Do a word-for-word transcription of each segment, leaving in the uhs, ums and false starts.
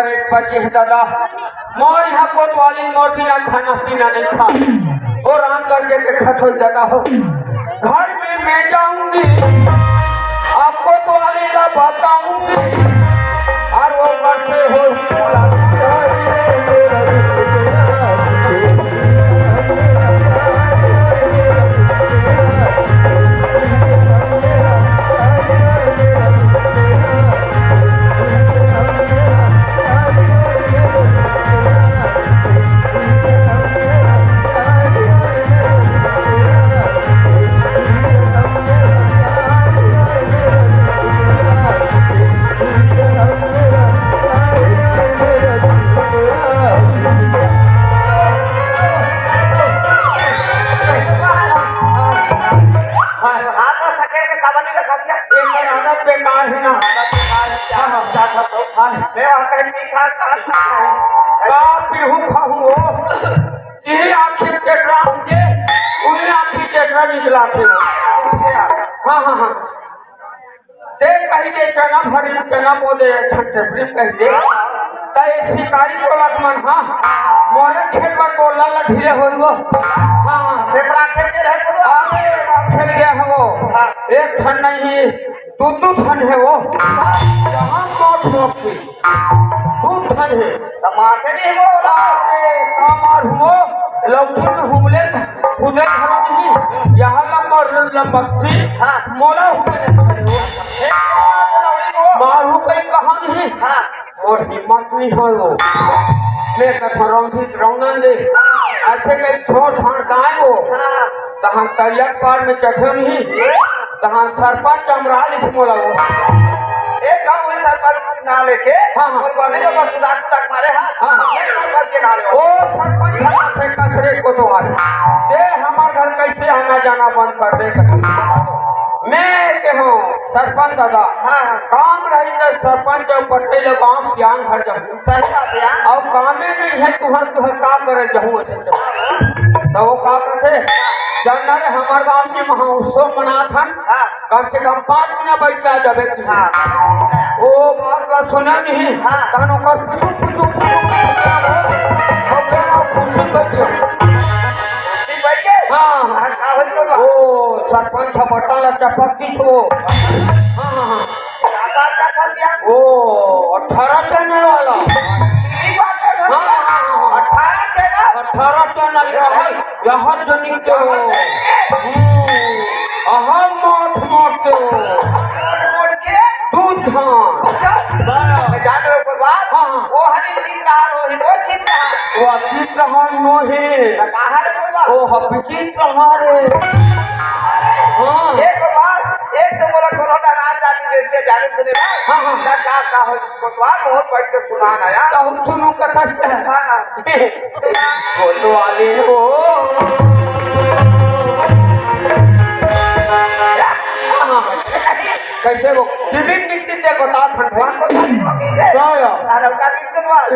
एक बजे हे दादा, मोर इहाँ कोतवाली मोर बिना खाना पीना नहीं खा। ओ राम करके देखत होई दादा हो, घर में मैं जाऊंगी, आप कोतवाली ला बताऊंगी, और वो कैसे हो हाथ में सकेल के काबर नहीं रखा सिया? एकर आदत बेकार हे ना। आदत बेकार हे, क्या हम चाहत हो? हाँ। मैं वहाँ कहीं पी खा, खा, खा, खा। का पीहू खाहू हो? यही आँखी टेटरा होंगे, उन्हीं आँखी टेटरा निकला थे। हाँ, हाँ, हाँ। ते कही दे चना भरी चना बोदे छठे प्रेम कही दे। तय शिकारी को लक्ष्मण हाँ, मोरे खेत पर गोला लठीले होई वो। हाँ। तेरा खेत में रहे तो अरे, खेल गया है वो। हाँ। एक ठन नहीं, दू दू ठन हे वो। जहाँ मौत मौत की। दू ठन हे। त मारथे नहीं वो। अरे, का मार हुओ? लौकी में हुमले, हुदे धरा नहीं। यहाँ लंबर लंबक सी। हाँ। मोला हुमले धरे हो। मारू कहीं कहा नहीं। हाँ। मोर हिम्मत नहीं होय वो। मैं कथा रौंधी रौनन दे। ऐसे कहीं छोड़ छाड़ गाय वो। हाँ। तहाँ तरिया पार में चढ़े नहीं। तहाँ सरपंच अमराल इस मोला वो। ए, गाँव में सरपंच ना लेके, हाँ, हाँ। और वाले जब कुदार कुदार मारे, हाँ, हाँ, हाँ। ये सरपंच के नारे हो। ओ सरपंच हमारे से कसरे कोतवाल। ये हमार घर कैसे आना जाना बंद कर दे कहीं। मैं के हूँ सरपंच दादा। हाँ, हाँ। काम रही तो सरपंच और पटेल गाँव सियान घर जाऊँ। सही बात है यार। अब कामे नहीं है तुहर, तुहर का करे जाऊँ ऐसे तो। तो वो का कहते, चल ना रे, हमार गाँव में महोत्सव मनाथन। हाँ। कम से कम पाँच मिनट बैठ के आ जाबे तू। हाँ। ओ बात ला सुना नहीं। हाँ। तहन ओकर कुछु, कुछु, कुछु, कुछु, कुछु, कुछु बैठ गयो। ठीक बैठ गए? हाँ। हाँ, का हो गया? ओ सरपंच ह बटन ला चपक दिस वो। हाँ, हाँ, हाँ। का बात का था सिया? ओ अठारह चैनल वाला। ठीक बात है, हाँ, हाँ, हाँ, हाँ। अठारह चैनल? अठारह चैनल रहल। यहाँ जनी के हो। हम्म, अहम माठ माठ के हो। माठ माठ के? दू झान। अच्छा। बड़ा। मैं जान रहे हो कोतवाल? हाँ, हाँ। वो हनी चित्रहार, वो ही वो चित्रहार। वो चित्रहार नो है। कहाँ रे कोतवाल? वो ह विचित्रहार है। हाँ। एक बार, एक तो बोला कोरोना राज जाने देश से जाने सुने। हाँ, हाँ। ना का, का हो कोतवाल, बहुत बैठ के सुना ना यार। तो हम सुनू कथा से। हाँ। कोतवाली हो। कैसे वो? विभिन्न नीति से बता फट भाई। कोतवाली हो कैसे? क्या यार? अरे, उनका बीच कोतवाल।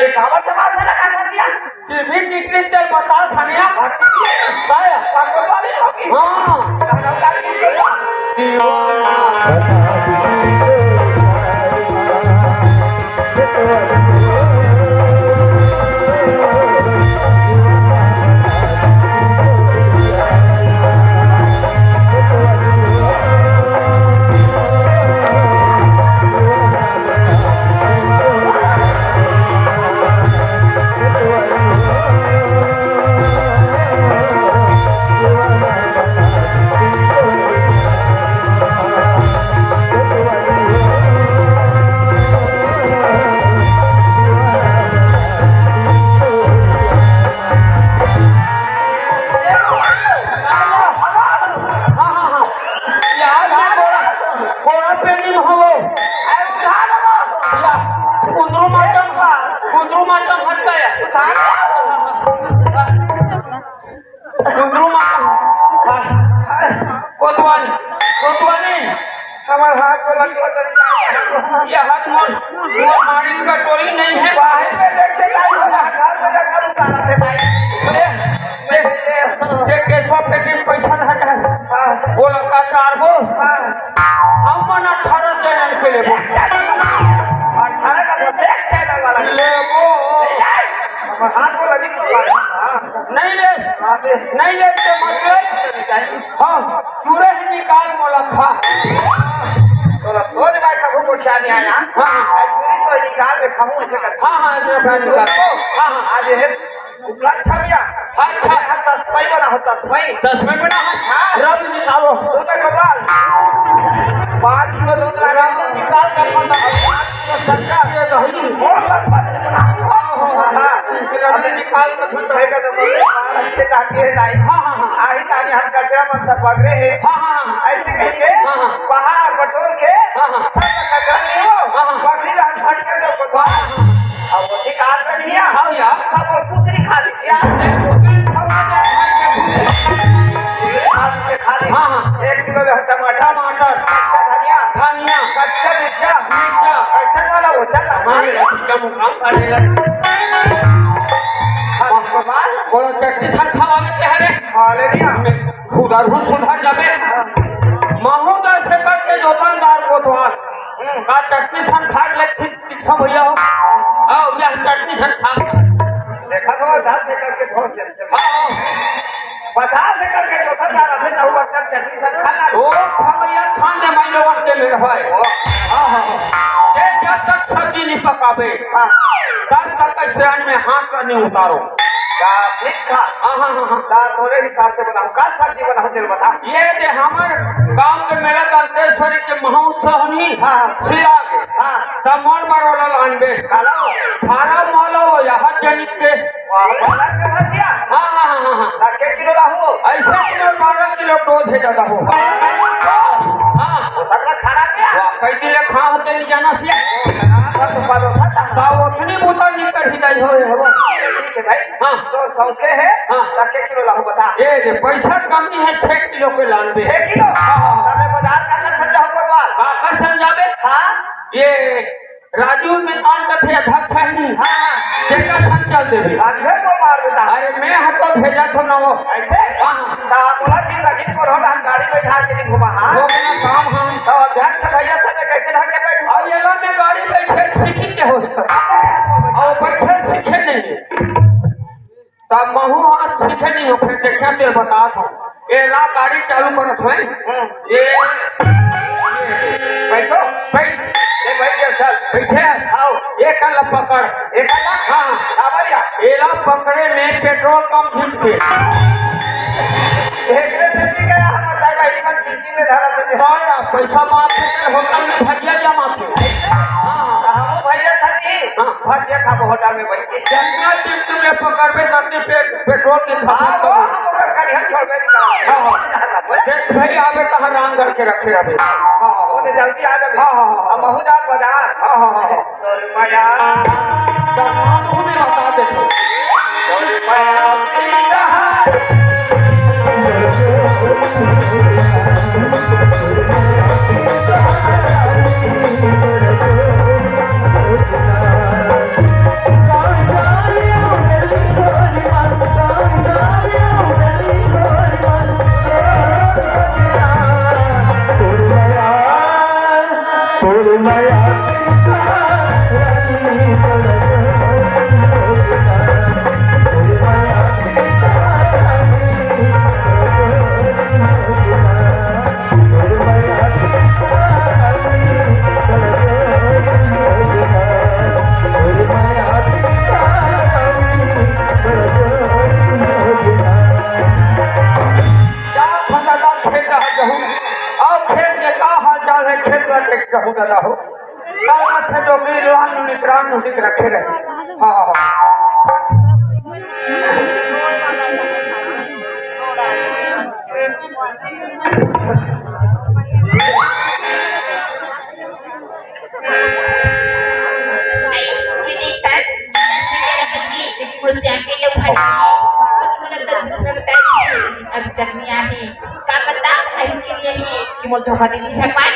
ये काबर तमाशा लगा था सिया? ये भी निकले तेल बता धनिया। भट्टी। तय ये हाथ मोर, मोर मारी कटोरी नहीं है। बाहर में देख के लाई, घर में रख कर उतारा थे भाई। ए, ए, देख के सौ पेटी में पैसा धर है। हाँ। बोला का चार गो? हाँ। हम मन अठारह चैनल के लेबो। अठारह का तो एक चैनल वाला। लेबो। और हाथ तो लगी तो वाला। हाँ। नहीं ले। हाँ, ले। नहीं ले तो मत ले। हाँ, चूरे ही निकाल मोला खा। तोला सोच भाई कभू गोठिया नहीं आया। हाँ, हाँ। आज चूरी सोई निकाल में खाऊं ऐसे कर। हाँ, हाँ, मैं अपना निकाल। हाँ, हाँ। आज ये उपलक्ष्य भैया। अच्छा। हम तस्मई बना हो, तस्मई। तस्मई बना हो? हाँ। रब निकालो। सुन भगवान। पाँच किलो दूध लगा। रब निकाल कर खाता। पाँच किलो शक्कर। ये दही। और लग-, लग-, हाँ। रब निकाल कर खाता। सही कहता हूँ। अच्छे काट दिए जाए। हाँ, हाँ, हाँ। आही तानी हम कचरा मन सब बगरे है। हाँ, हाँ, हाँ। ऐसे कह के हाँ, हाँ। पहाड़ बटोर के हाँ, हाँ। सब कचरा नहीं हो। हाँ, हाँ। बकरी का फट के सब बटोर। हाँ, हाँ। अब वो ठीक आदमी नहीं है। हाँ यार। सब और कुतरी खा ली थी यार। एक कुतरी खा ली थी, भाई के कुतरी। आलू के खा ली। हाँ, हाँ। एक किलो ले टमाटर। टमाटर। कच्चा धनिया। धनिया। कच्चा मिर्चा। मिर्चा। ऐसा वाला वो चल रहा है। हाँ, ये ठीक है, मुकाम खा लेगा। खा ली तो मार। बोलो, चटनी सन खवा लेते हैं रे। खा ले भैया। सुधर हूँ, सुधर जाबे। महू दस एकड़ के जोतनदार कोतवाल। हम्म। का चटनी सन खा ले, ठीक, ठीक सब भैया हो। आओ, यह चटनी सन खा। देखा तो दस एकड़ के बहुत जन-, हाँ, हाँ। पचास एकड़ के जोतनदार अबे तो वो तक चटनी सन खा ला। ओ, खा भैया, खान दे, मैं लोगन के मेड़ भाई। ओ। हाँ, हाँ, हाँ। ये जब तक सब्जी नहीं पकाबे, हाँ। तब तक कैसे में हाथ का नहीं उतारो। का प्लीज खा। हाँ, हाँ, हाँ, हाँ। का तोरे हिसाब से बनाऊं, का सब्जी बनाऊं, तेरे बता। ये दे हमर गांव के मेला दंतेश्वरी के महोत्सव नहीं, हाँ। सिरा के। हाँ। त मोर बर ओला लानबे। काला हो? फारा मोला हो, यहाँ जनिक के। वाह, मोला के भसिया। हाँ, हाँ, हाँ, हाँ, हाँ। त के किलो लाहू? ऐसा किलो बारह किलो डोज है दादा हो। हाँ। वो तगड़ा खड़ा क्या? वाह, कई दिले खा होते नहीं जाना सिया। वो तना था तो पालो था तना। त ओतनी बुता नहीं कर ही नहीं होए हो। ठीक है भाई। हाँ। तो सौके है, हाँ। त के किलो लाहू बता। ये जे पैसा कमी है, छह किलो के लान दे। छह किलो? हाँ, हाँ, हाँ। तबे बाजार का कर संजा हो भगवान। का कर संजा बे? हाँ। ये राजू मितान का थे अध्यक्ष है नहीं? हाँ, हाँ। जेकर संग चल देबे। अरे वो मार बता। अरे मैं हतो भेजा थो ना वो। ऐसे? हाँ, हाँ। त बोला जी लगी पर हम गाड़ी बैठा के नहीं घुमा, हाँ। वो अपना काम हम। तो अध्यक्ष भैया से मैं कैसे ढंग के बैठूं? अब ये ला मैं गाड़ी बैठे सीखी के हो। अब बैठे सीखे नहीं। तब महू हाथ सीखे नहीं हो, फिर देखिए, तेरे बता दो। ए रा गाड़ी चालू करत है। हम्म। ये, ये। बैठो। बैठ। ए, बैठ गया, चल। बैठे? आओ। ये कर ला पकड़। ये कर ला? हाँ। काबर या? एला पकड़े में पेट्रोल कम घिस थे। एकरे से भी गया हमर दाई बहिनी मन चिंची में धरा थे। हाँ यार, पैसा मार के तेरे होटल में भजिया जमा थे। हाँ। हमू भैया सनी। हाँ। भजिया खाबो होटल में बैठ के। जितना चिप तुमने पकड़बे, ततने पे-, पेट्रोल के खपत हाँ, वो कम। हम ओकर करिया छोड़बे नहीं करब। हाँ, हाँ। देख भाई, आबे तहाँ रांग गढ़ के रखे रहबे। हाँ, हाँ। वो तो जल्दी आ जाबे। हाँ, हाँ, हाँ। हम महू जात बाजार। हाँ, हाँ, हाँ, हाँ। तोर मया। दामाद हूँ मैं बता देता हूँ। तोर मया। का फंदा का खेत डहर जहूँ, अउ खेत के का हाल चाल हे, खेत ला देख जहूँ दादा हो। तारा से डोकरी लाल नुनिक राम नुनिक रखे रहे। हाँ, हाँ, हाँ। अरे, ये देख कर, लेकिन मोर श्याम के लिए उठा दिए। वो तो मुझे दस दिन में बताया, अभी तक नहीं आए। का पता, अही के लिए ही कि मोर धोखा दे दी भगवान।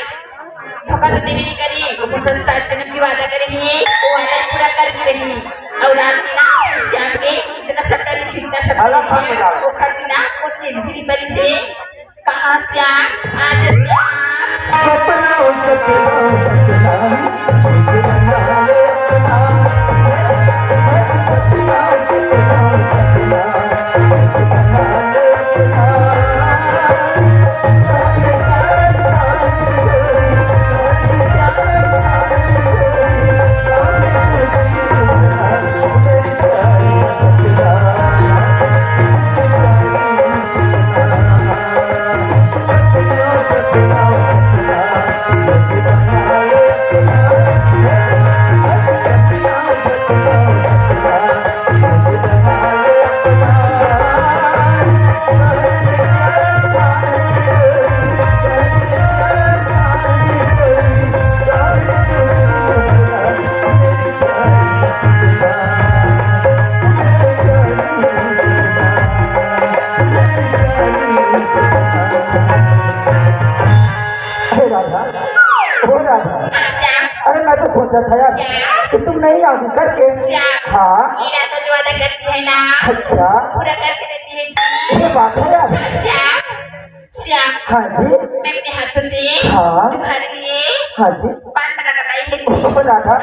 धोखा तो देवी नहीं करी, वो तो सात जन्म की वादा करे ही, वो वादा पूरा कर भी रही। और रात में ना श्याम के इतना सब डरी, इतना सब अलग डरी, ओखर बिना वो नींद भी नहीं परी से। कहाँ श्याम? आज श्याम। सपना, सपना, सपना, मुझे बना ले अपना। सपना, सपना, सपना, मुझे बना ले अपना। हे राधा, ओ राधा, अरे मैं तो सोचा था यार कि तुम नहीं आओगी करके। हाँ। ये राधा जो वादा करती है ना, अच्छा। पूरा करके देती है जी। ये बात है यार। श्याम, श्याम, हाँ जी। मैं अपने हाथों से हाँ। तुम्हारे लिए हाँ जी। पान बना कर लाई है जी। ओ राधा,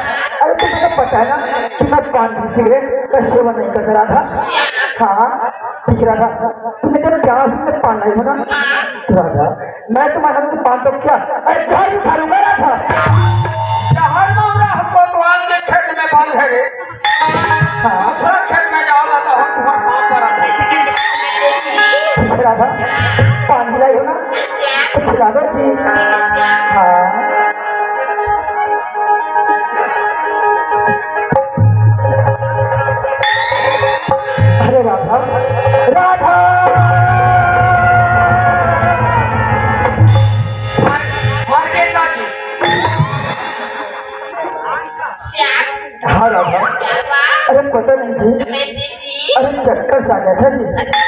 अरे तुमको तो पता है ना कि मैं पान की सिगरेट का सेवन नहीं करता राधा। श्याम। हाँ, ठीक है राधा, तुमने जब प्यार से पान लाई हो ना, हाँ। राधा, मैं तुम्हारे हाथ से पान तो क्या, अरे जहर भी खा लूंगा राधा। जहर मामला हमको तो आज के खेत में बंद है रे। हाँ। दूसरा खेत में जाओ तो हम तुम्हारे पाँव पर आते हैं। ठीक है राधा, पानी लाई हो ना, तो खिला दो जी। हाँ। अरे राधा, राधा। मार, मार के ना जी। श्याम। हाँ राधा। क्या हुआ? अरे पता नहीं जी। तो कैसे जी? अरे चक्कर सा आ गया था जी। अच्छा।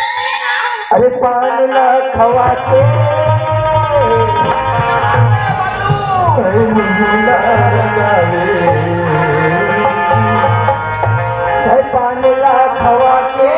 अरे पान ला खवा के। अरे पान ला खवा के।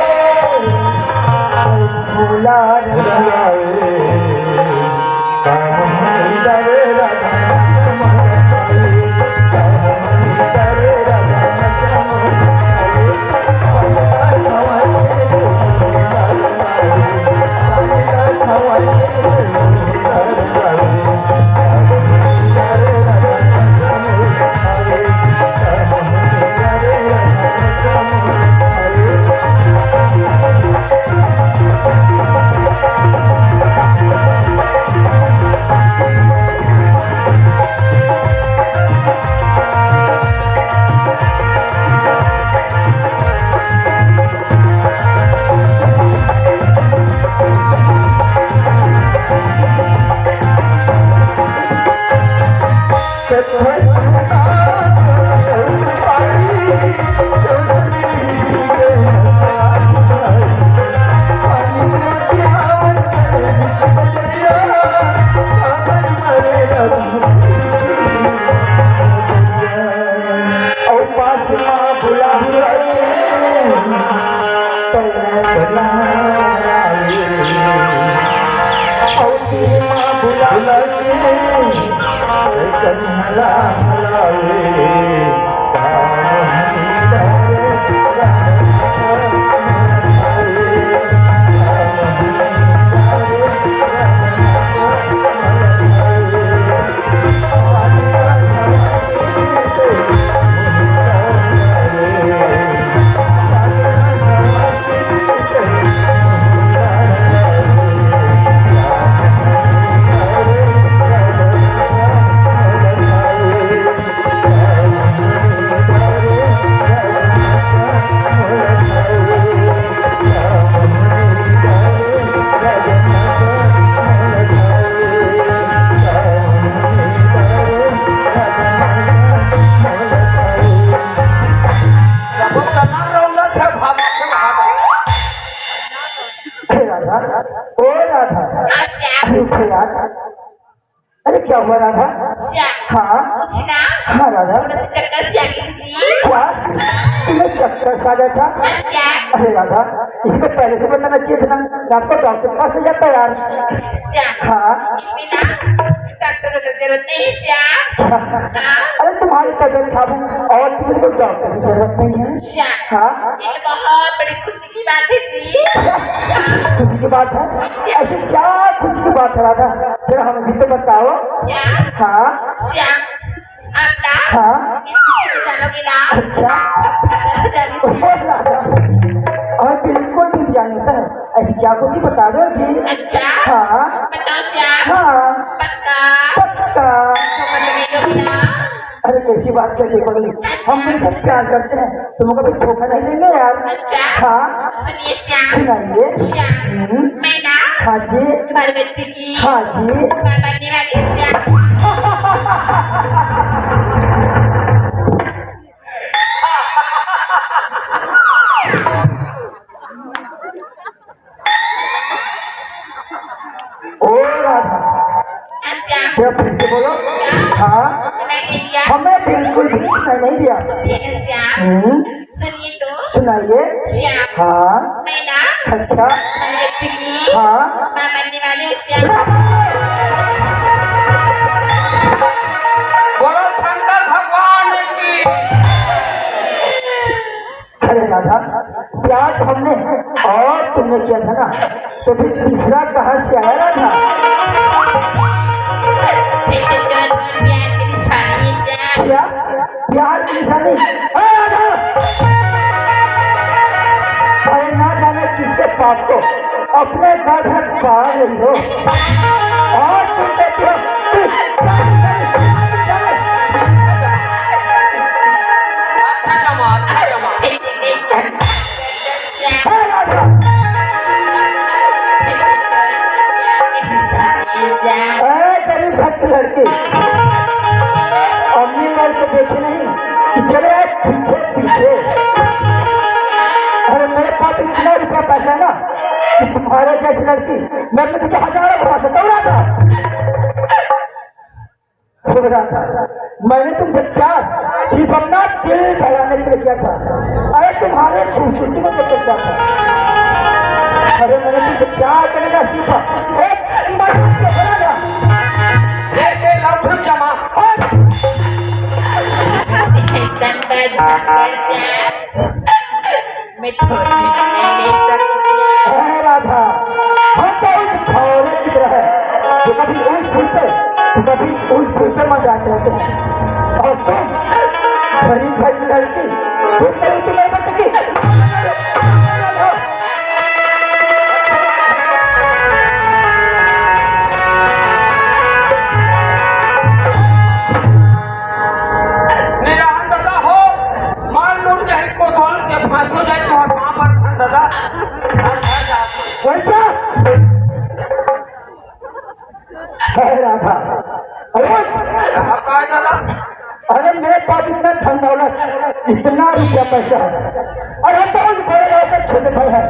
अउ पास मा बुला बुला के, अउ तीर मा बुला बुला के, कन्हला बुलावे। हे राधा, ओ राधा, अरे उठो यार। अरे क्या हुआ राधा? श्याम। हाँ। कुछ ना। हाँ राधा। थोड़ा सा चक्कर से आ गई थी जी। क्या? तुम्हें चक्कर सा आ गया था? बस क्या? अरे राधा, इसको पहले से बताना चाहिए था ना, रात को डॉक्टर के पास ले जाता यार। श्याम। हाँ। इसमें ना डॉक्टर की जरूरत नहीं है श्याम। हाँ। अरे तुम्हारी तबीयत खराब है और तुम्हें कोई डॉक्टर की जरूरत नहीं है। श्याम। हाँ। ये तो बहुत बड़ी खुशी की बात है जी। खुशी की बात है? ऐसी क्या खुशी की बात है राधा? जरा हमें भी तो बताओ। क्या? हाँ। श्याम, आप ना हाँ। इस खुशी को जानोगे ना? अच्छा। जानोगे। ओहो राधा, और बिल्कुल भी नहीं जानता है। ऐसी क्या खुशी, बता दो जी। अच्छा। हाँ। बताओ श्याम। हाँ। पक्का? पक्का। तो मतलब ये लोग ना अरे कैसी बात कर दी पगली, हम तुमसे प्यार करते हैं, तुम कभी धोखा नहीं देंगे यार। अच्छा। हाँ। सुनिए श्याम। सुनाइए। श्याम, हम्म। मैं ना हाँ जी। तुम्हारे बच्चे की हाँ जी। माँ बनने वाली हूँ श्याम। ओ राधा, अच्छा। जरा फिर से बोलो। क्या? हाँ। सुनाई नहीं दिया? हमें बिल्कुल भी सुनाई नहीं दिया। फिर श्याम, हम्म। सुनिए तो। सुनाइए। श्याम। हाँ। मैं ना अच्छा। हर बच्चे की हाँ। माँ बनने वाली हूँ श्याम। बोलो शंकर भगवान की। अरे राधा, प्यार तो हमने और तुमने किया था ना, तो फिर तीसरा कहाँ से आया राधा? ये तो प्यार की निशानी है श्याम। क्या? प्यार की निशानी? अरे राधा! अरे ना जाने किसके पाप को अपने घर में पा रही हो। और तुम कहती हो कि अच्छा जमा, अच्छा जमा। हे राधा। ए गरीब घर की लड़की, अम्मी मर के देखी नहीं कि चले आए पीछे पीछे। अरे मेरे पास इतना रुपया पैसा है ना कि तुम्हारे जैसी लड़की मैं अपने पीछे हजारों घुमा सकता हूँ राधा। हो रहा था। मैंने तुमसे प्यार सिर्फ अपना दिल बहलाने के लिए किया था। अरे तुम्हारे खूबसूरती को देख के किया था। अरे मैंने तुमसे प्यार करने का सिर्फ एक मजबूर से बना था। ए, ए, लौटन जमा। और धक्का धक्का जा। मैं थोड़ी नहीं रह सकती। हे राधा, हम तो उस भौरे की तरह हैं, जो कभी उस फूल पे, तो कभी उस फूल पे मंडराते रहते हैं। और तुम, गरीब घर की लड़की, तुम तो इतनी नहीं बच सकी। निराहन दादा हो, मार लूट जाए कोतवाल के फांसी हो जाए तो हम वहां पर खंड दादा। हम घर जाते हैं। कैसा? कह रहा था। अरे! हम कहा दादा? अरे मेरे पास इतना धन दौलत, इतना रुपया पैसा है। और हम तो उस बड़े गांव के छोटे भाई हैं।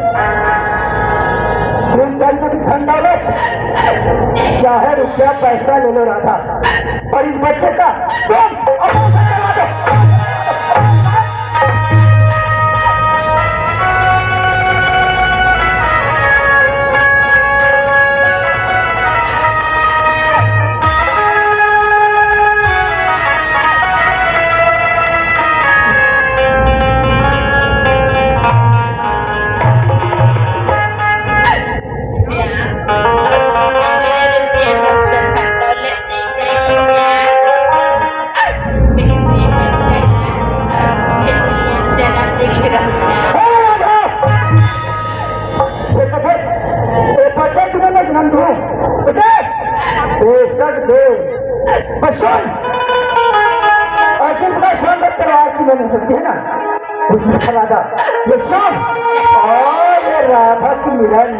तुम जन्म की धन दौलत, चाहे रुपया पैसा ले लो राधा, पर इस बच्चे का तुम अपने से करवा दो। ए, बच्चा तुम्हें मैं जन्म दूं, बेटे, बेशक दे, पर सुन, अर्जुन का शान तलवार की बन सकती है ना, उसमें राधा, ये सुन, और ये राधा की मिलन,